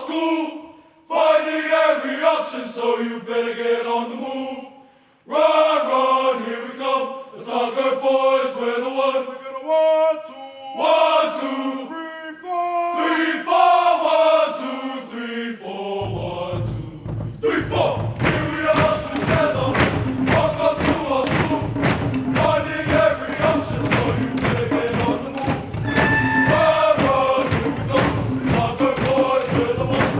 school. Finding every option, so you better get on the move. Run, run, here we come. The Tigard boys, we're the one. We're gonna 1, 2, 1, 2, 3, 4, 3, 4, 1, 2, 3, 4, 1, 2, 3, 4. Here we are together. Welcome to our school. Finding every option, so you better get on the move. Run, run, here we go. The Tigard boys, we're the one.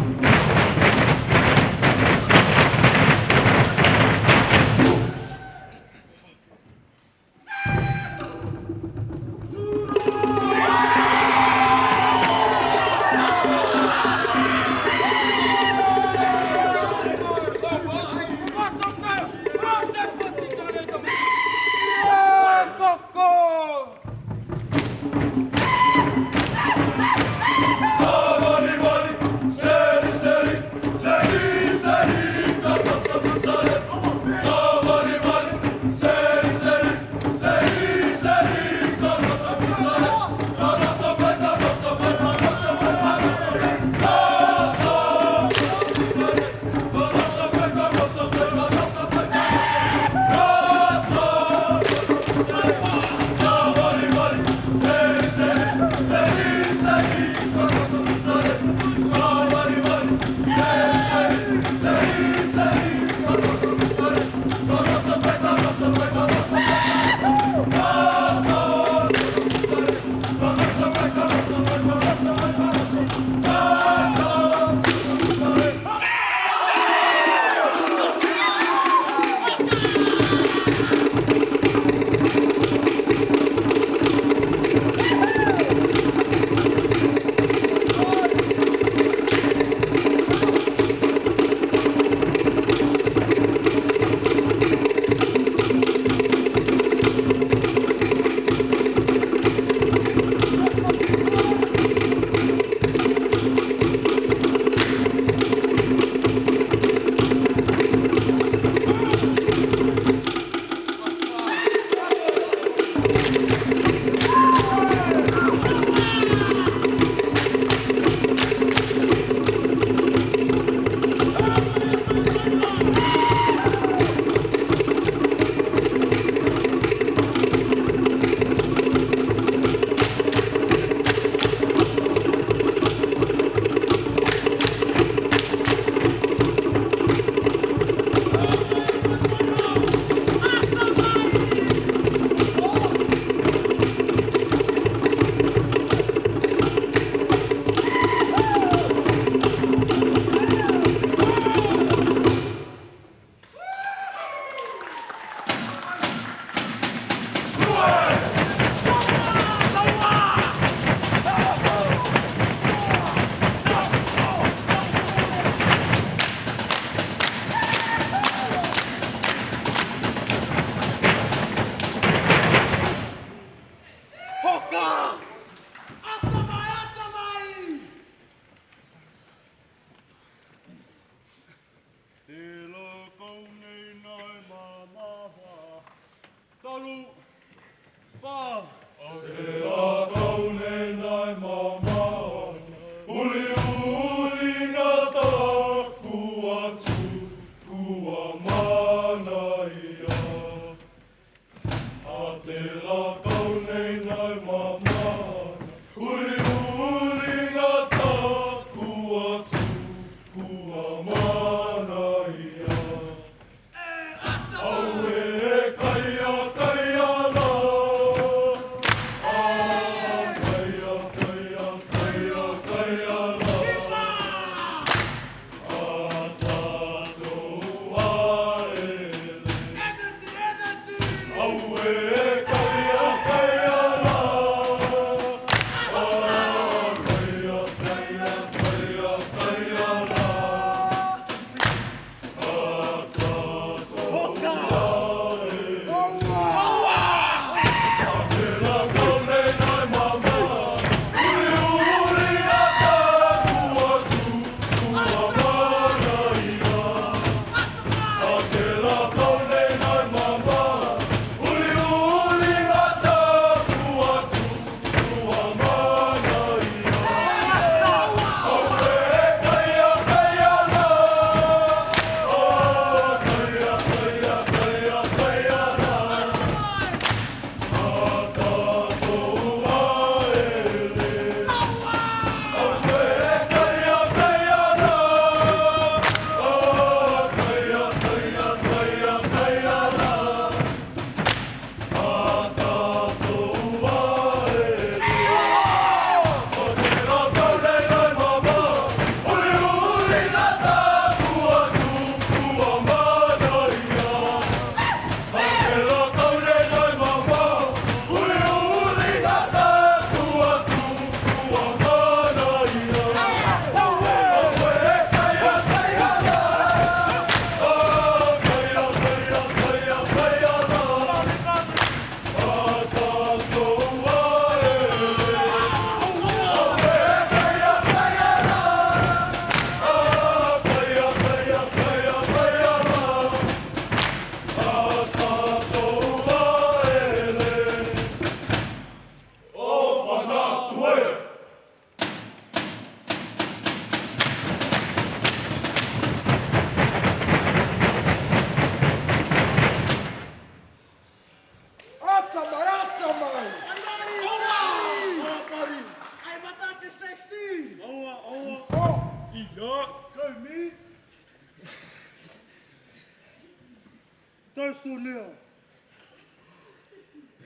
Sunia.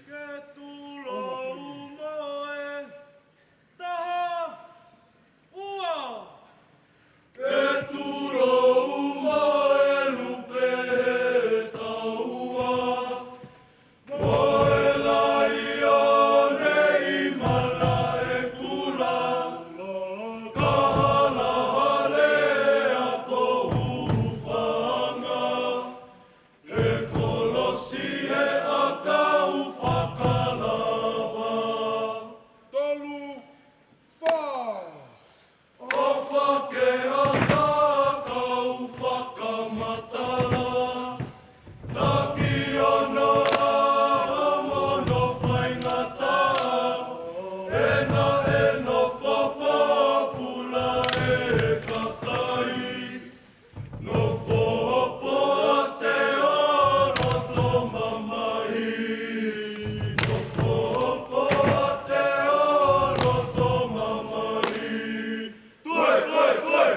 Ke tulo umoe taha ua. Ke tulo umoe lupe taua. Moe la ione i mala e kula. Kahala hale a ko ufanga. He kolosi he ata ufakalava. Tolu fa. O whake ata ka uwhakamatala. Taki ono a mono whaingata. E na e no whapapula e kakai. No whoapoa te oroto mamai. No whoapoa te oroto mamai. Toe, toe, toe!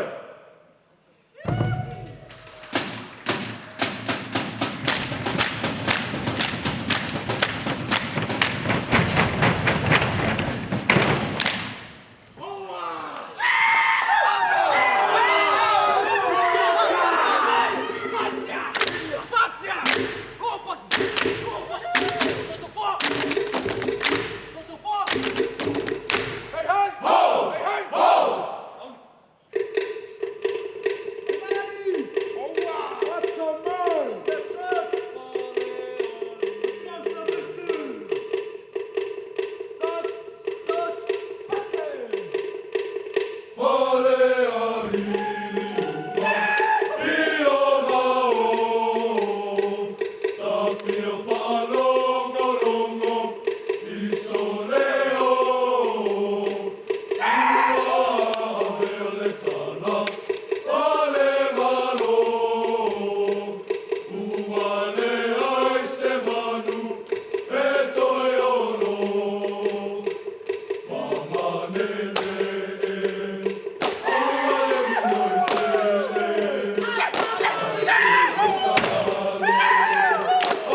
What's a man? Fale a i o mao, ta fia whaalongo longo i so leo. Ua mea le tala, a le malo. Ua le ai se manu, e toe olo. Whamanele e, aua le minoi tele.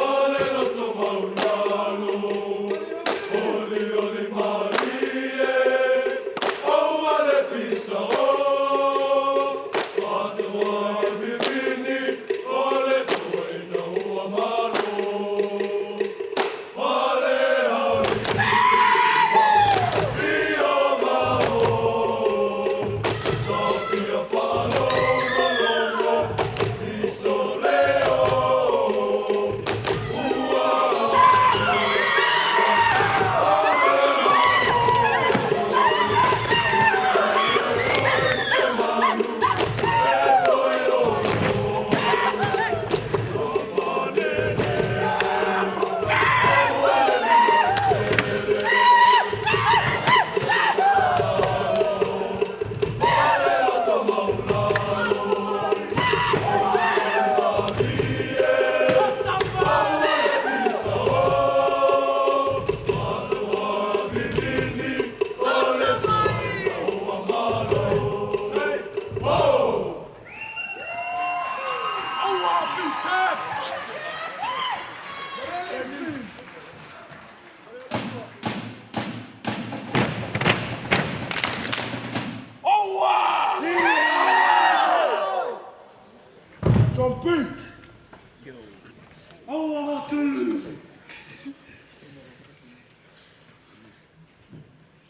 Ale loto maulalo, oli oli malie, aua le pisa o, atua vivini, ole tuena ua malo. Ale ali, i o mao, tafia whalongo longo, i so leo. Jumping.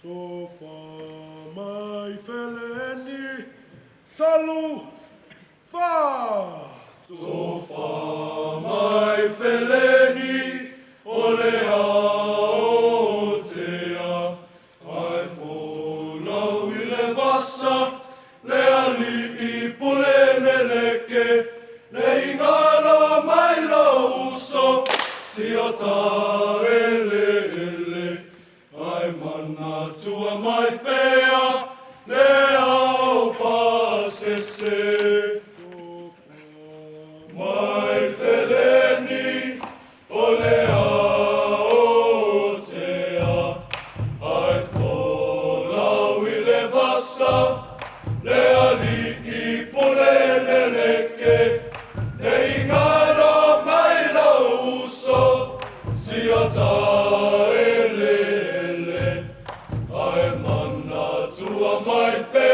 Tofa mai feleni. Salu fa. Tofa mai feleni o le aotea, ai folau i le vasa, le alii pule meleke, le ingala mai lo uso, tia tarele ele, ai manatua mai pea, le au pasese. Mai feleni o le aotea, ai folau i le vasa, le alii pule meleke, le ingala mai lau Tua mai.